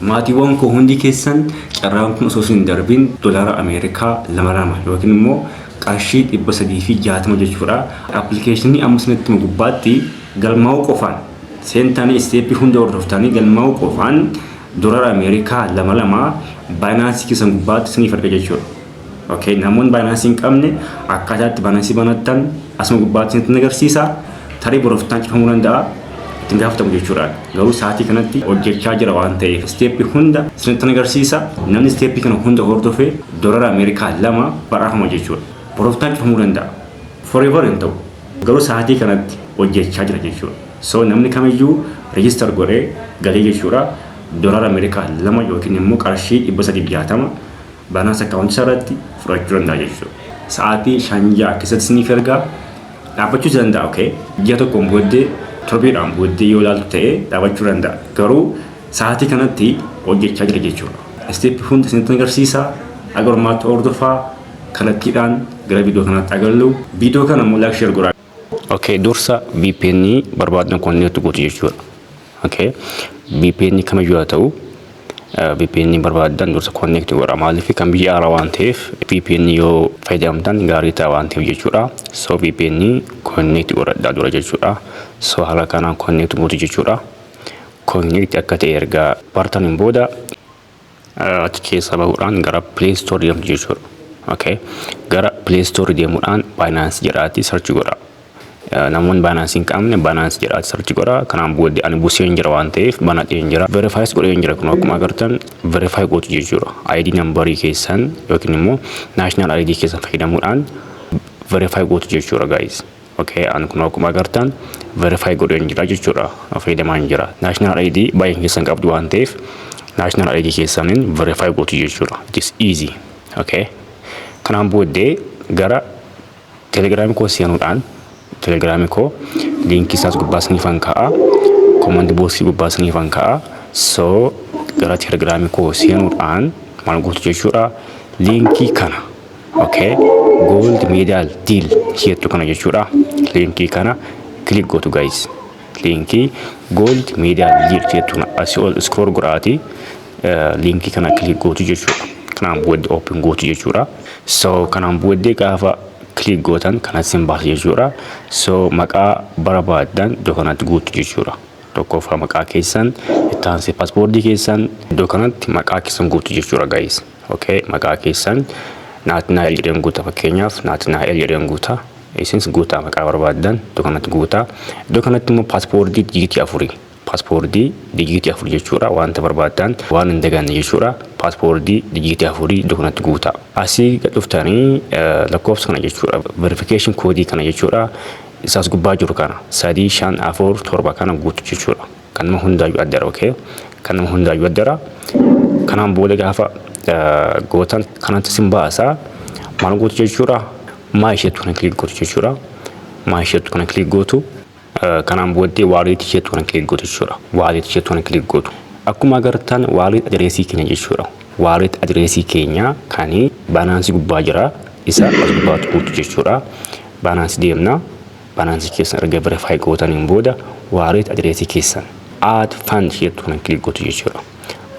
Maatiiwwan koo hundi keessan, carraan kun osoo isin darbin doolaara Ameerikaa lama lama yookiin immoo qarshii 360 jechuudha. Appilikeeshinii amma isinitti himu gubbaatti galmaa'uu qofaan, seentanii isteeppii hunda hordoftanii galmaa'uu qofaan, doolaara Ameerikaa lama lama Binance keessan gubbaatti isiniif erga jechuudha. Okay, namoonni Binance hin qabne akkaataa itti Binance banattan asuma gubbaatti isinitti agarsiisa. Tarii boroftaan cufamuu danda'a. Ittiin gaafatamu jechuudha. Garuu sa'aatii kanatti hojjechaa jira waan ta'eef isteeppii hunda isinitti agarsiisa. Namni isteeppii kana hunda hordofee doolaara Ameerikaa 2 badhaafama jechuudha. Boroftaan cufamuu danda'a. Forever hin ta'u. Garuu sa'aatii kanatti hojjechaa jira jechuudha. So namni kamiyyuu register godhee galee jechuudha. Doolaara Ameerikaa 2 yookiin immoo qarshii 360 Binance akkaawuntii isaa irratti fudhachuu danda'a jechuudha. Sa'aatii 5-6 keessatti isiniif ergaa, dhaabbachuus danda'a, okay? Ji'a tokkoon booddee, torbeedhaan booddee yoo ilaaltu ta'e dhaabbachuu danda'a. Garuu sa'aatii kanatti hojjechaa jira jechuudha. Isteeppii hunda isinitti agarsiisa. Aga ormaatti hordofaa, kallattiidhaan gara viidiyoo kanaatti agallu. Viidiyoo kana immoo like, share godhaa. Okay, dursa VPN barbaaddan connect gootu jechuudha. Okay, VPN kamiyyuu haa ta'u, VPN barbaaddan dursa connect godha. Maaliif? Kan biyya alaa waan ta'eef VPN yoo fayyadamtan gaarii ta'a waan ta'eef jechuudha. So VPN connect godhadhaa dura jechuudha. So haala kanaan connect gootu jechuudha. Connect akka ta'e erga bartaniin booda achi keessa bahuudhaan gara Play Store deemtu jechuudha. Okay. Gara Play Store deemuudhaan Binance jedhaati search godha. Namoonni Binance hin qabne Binance jedhaati search godha. Kanaan booddee ani buusee hin jira waan ta'eef banadhee hin jira. Verify godhee hin jira. Kun akkuma agartan verify gootu jechuudha. ID numberii keessan yookiin immoo national ID keessan fayyadamuudhaan verify gootu jechuudha, guys. Okay, ani kun akkuma agartan verify godhee hin jira jechuudha. Fayyadamaa hin jira. National ID baay'een keessan qabdu waan ta'eef national ID keessaniin verify gootu jechuudha. It is easy. Okay. Kanaan booddee gara Telegiraamii koo seenuudhaan, Telegiraamii koo liinkii isaas gubbaa isiniifan kaa'a. Comment boxii gubbaa isiniifan kaa'a. So gara Telegiraamii koo seenuudhaan maal gootu jechuudha? Liinkii kana. Okay. Gold medal deal jettu kana jechuudha. Liinkii kana click gootu, guys. Liinkii gold medal deal jettu kana asii ol scroll godhaati liinkii kana click gootu jechuudha. Kanaan booddee open gootu jechuudha. So kanaan booddee gaafa click gootan kanatti sin baasa jechuudha. So maqaa barbaaddan iddoo kanatti guutu jechuudha. Tokkoffaa maqaa keessan, itti aansee paaspoortii keessan, iddoo kanatti maqaa keessan guutu jechuudha, guys. Okay, maqaa keessan Naatnaa'el jedheen guuta, fakkeenyaaf Naatnaa'el jedheen guuta. Isinis guutaa, maqaa barbaaddan iddoo kanatti guutaa. Iddoo kanatti immoo paaspoortii digitii afurii. Paaspoortii digitii afur jechuudha. Wanta barbaaddan waan hin daganne jechuudha. Paaspoortii digitii afurii iddoo kanatti guutaa. Asii gad dhuftanii lakkoofsa kana jechuudha. Verification koodii kana jechuudha. Isaas gubbaa jiru kana 3, 5, 4, 7 kana guutu jechuudha. Kan nama hundaayyuu addara, okay? Kan nama hundaayyuu addara. Kanaan booda gaafa gootan kanatti sin baasaa, maal gootu jechuudha? Maa isheetu kana click gootu jechuudha. Maa isheetu kana click gootu. Kanaan booddee wallet isheetu kana click gootu jechuudha. Wallet isheetu kana click gootu. Akkuma agartan wallet adireesii keenya jechuudha. Wallet adireesii keenya kan Binance gubbaa jira. Isa as gubbaatti guutu jechuudha. Binance deemna. Binance keessan erga verify gootaniin booda wallet adireesii keessan add fund isheetu kana click gootu jechuudha.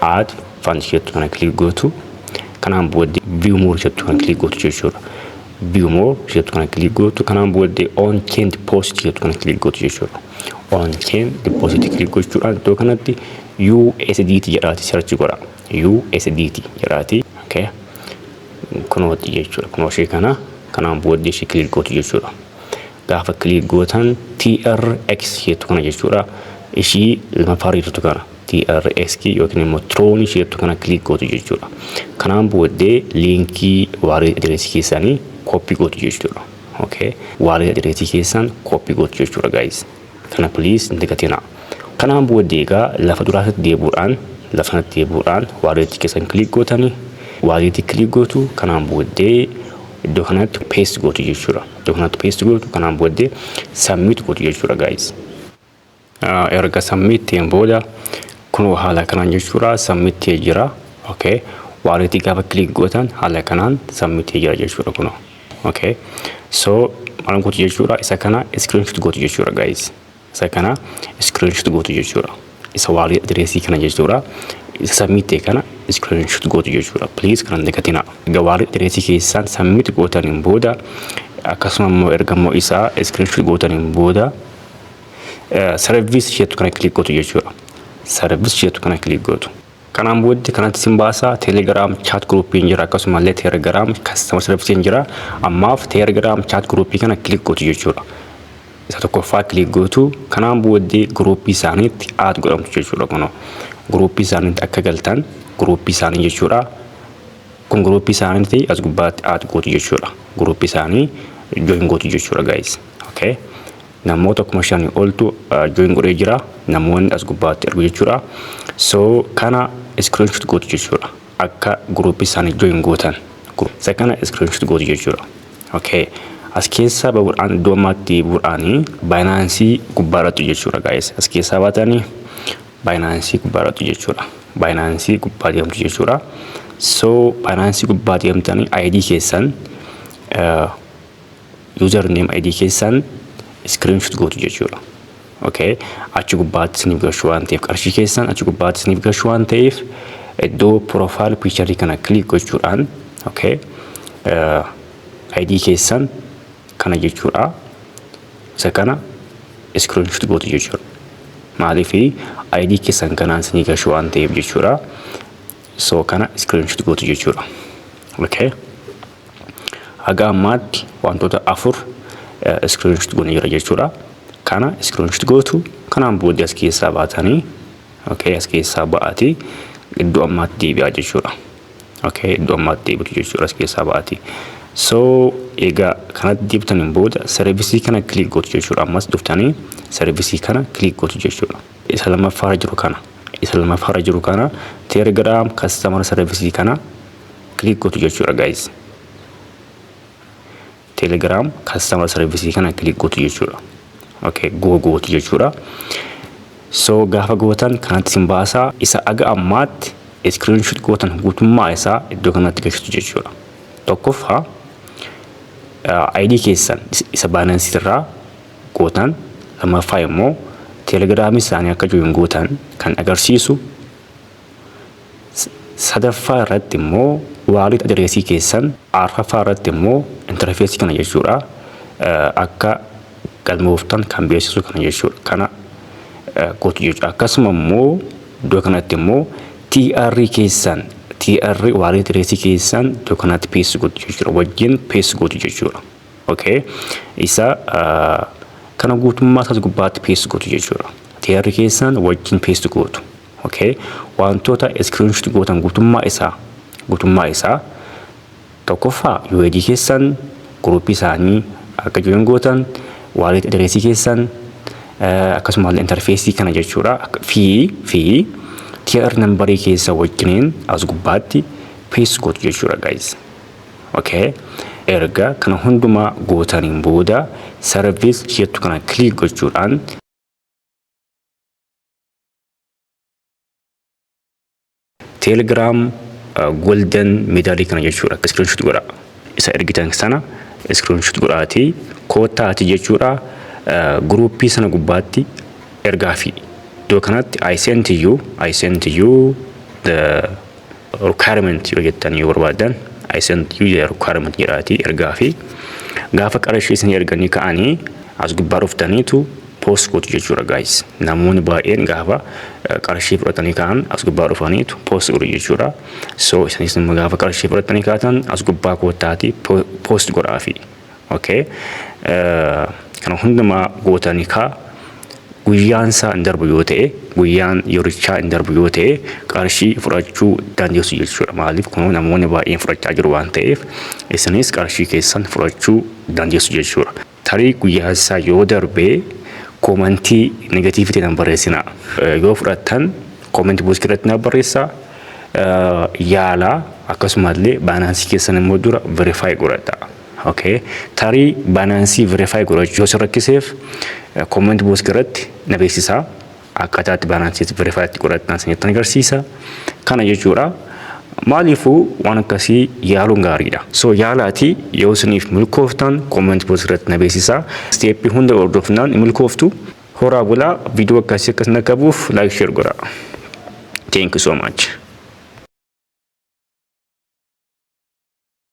Add fund isheetu kana click gootu. Kanaan booddee view more isheetu kana click gootu jechuudha. View more isheetu kana click gootu. Kanaan booddee on chain deposit isheetu kana click gootu jechuudha. On chain deposit click gochuudhaan iddoo kanatti USDT jedhaati search godha. USDT jedhaati. Okay. Kunooti jechuudha. Kunoo ishee kana, kanaan booddee ishee click gootu jechuudha. Gaafa click gootan TRX isheetu kana jechuudha. Ishii lammaffaa jirtu kana TRX yookiin immoo Tron isheetu kana click gootu jechuudha. Kanaan booddee liinkii wallet adireesii keessanii copy gootu jechuudha. Okay. Wallet adireesii keessan copy gootu jechuudha, guys. Kana please hin dagatinaa. Kanaan booddee egaa lafa duraatti deebi'uudhaan, lafa kanatti deebi'uudhaan walletii keessan click gootanii, walletii click gootu. Kanaan booddee iddoo kanatti paste gootu jechuudha. Iddoo kanatti paste gootu, kanaan booddee submit gootu jechuudha, guys. Erga submit ta'een booda kun haala kanaan jechuudha submit ta'ee jira. Okay. Walletii gaafa click gootan haala kanaan submit ta'ee jira jechuudha kunoo. Okay. So maal gootu jechuudha? Isa kana screenshot gootu jechuudha, guys. Isa kana screenshot gootu jechuudha. Isa wallet addressii kana jechuudha. Isa submit ta'e kana screenshot gootu jechuudha. Please, kana hin dagatinaa. Egaa wallet addressii keessaan submit gootaniin booda, akkasuma immoo erga immoo isaa screenshot gootaniin booda, service isheetu kana click gootu jechuudha. Service isheetu kana click gootu. Kanaan booddee kanatti isin baasaa. Telegram chat groupiin jira, akkasumallee Telegram customer serviceiin jira. Ammaaf Telegram chat groupii kana click gootu jechuudha. Isa tokkoffaa click gootu. Kanaan booddee groupii isaaniitti add godhamtu jechuudha kunoo. Groupii isaaniitti akka galtan, groupii isaanii jechuudha. Kun groupii isaaniitti as gubbaatti add gootu jechuudha. Groupii isaanii join gootu jechuudha, guys. Okay. Namoota 5,000 oltu join godhee jira. Namoonni as gubbaatti argu jechuudha. So kana screenshot gootu jechuudha. Akka groupii isaanii join gootan. Isa kana screenshot gootu jechuudha. Okay. As keessaa bahuudhaan iddoo ammaatti bu'uudhaanii Binance gubbaarratti jechuudha, guys. As keessaa baatanii Binance gubbaarratti jechuudha. Binance gubbaa deemtu jechuudha. So Binance gubbaa deemtanii ID keessan, username ID keessan screenshot gootu jechuudha. Okay. Achi gubbaatti isiniif galchuu waan ta'eef, qarshii keessan achi gubbaatti isiniif galchuu waan ta'eef, iddoo profile picture kana click gochuudhaan, okay, ID keessan kana jechuudha. Isa kana screenshot gootu jechuudha. Maaliif? ID keessan kanaan isinii galchuu waan ta'eef jechuudha. So kana screenshot gootu jechuudha. Okay. Haga ammaatti wantoota afur screenshot goone jira jechuudha. Kana screenshot gootu. Kanaan booddee as keessaa baatanii, okay, as keessaa ba'atii iddoo ammaatti deebi'aa jechuudha. Okay, iddoo ammaatti deebitu jechuudha as keessaa ba'atii. So egaa kanatti deebitaniin booda serviceii kana click gootu jechuudha. Ammas dhuftanii serviceii kana click gootu jechuudha. Isa lammaffaarra jiru kana. Isa lammaffaarra jiru kana, Telegram customer serviceii kana click gootu jechuudha, guys. Telegram customer serviceii kana click gootu jechuudha. Okay, go gootu jechuudha. So gaafa gootan kanatti isin baasaa. Isa aga ammaatti screenshot gootan guutummaa isaa iddoo kanatti galchitu jechuudha. Tokkoffaa, ID keessan isa Binance irraa gootan. Lammaffaa immoo Telegramii isaanii akka join gootan kan agarsiisu. Sadaffaa irratti immoo wallet addressii keessan. Arfaffaa irratti immoo interfaceii kana jechuudha, akka galmooftan kan beeksisu kana jechuudha. Kana gootu jechuudha. Akkasuma immoo iddoo kanatti immoo TR keessan, TR wallet addressii keessan iddoo kanatti paste gootu jechuudha. Wajjin paste gootu jechuudha. Okay. Isa kana guutummaa isaas gubbaatti paste gootu jechuudha. TR keessan wajjin paste gootu. Okay. Wantoota screenshot gootan guutummaa isaa, tokkoffaa UID keessan, groupii isaanii akka join gootan, wallet addressii keessan, akkasumallee interfaceii kana jechuudha, fi TR numberii keessa wajjiniin as gubbaatti paste gootu jechuudha, guys. Okay. Erga kana hundumaa gootaniin booda service jettu kana click gochuudhaan Telegram golden medalii kana jechuudha screenshot godha. Isa ergitan sana screenshot godhaatii koottaati jechuudha, groupii sana gubbaatti ergaa fi iddoo kanatti "I sent you the requirement" yoo jettan yoo barbaadan, "I sent you the requirement" jedhaatii ergaa fi gaafa qarshii isin erganii ka'anii as gubbaa dhuftaniitu post gootu jechuudha, guys. Namoonni baay'een gaafa qarshii fudhatanii ka'an as gubbaa dhufaniitu post godhu jechuudha. So isinis immoo gaafa qarshii fudhatanii kaatan as gubbaa koottaatii post godhaafi. Okay. Kana hundumaa gootanii kaa guyyaan isaa hin darbu yoo ta'e, guyyaan yerichaa hin darbu yoo ta'e, qarshii fudhachuu dandeessu jechuudha. Maaliif? Kun namoonni baay'een fudhachaa jiru waan ta'eef, isinis qarshii keessan fudhachuu dandeessu jechuudha. Tarii guyyaan isaa yoo darbee commentii negative ta'e nan barreessinaa. Yoo fudhattan commentii boxii irratti na barreessaa. Yaalaa, akkasumallee Binance keessan immoo dura verify godhadhaa. Okay. Tarii Binance verify godhachuu yoo si rakkiseef comment boxii irratti na beeksisaa. Akkaataa itti Binance verify itti godhatan isinitti agarsiisa. Kana jechuudha. Maaliifuu waan akkasii yaaluun gaariidha. So yaalaatii yoo isiniif milkooftan comment boxii irratti na beeksisaa. Stepii hunda hordofnaan milkooftu. Horaa bulaa, viidiyoo akkasii akkas naqabuuf like, share godhaa. Thank you so much.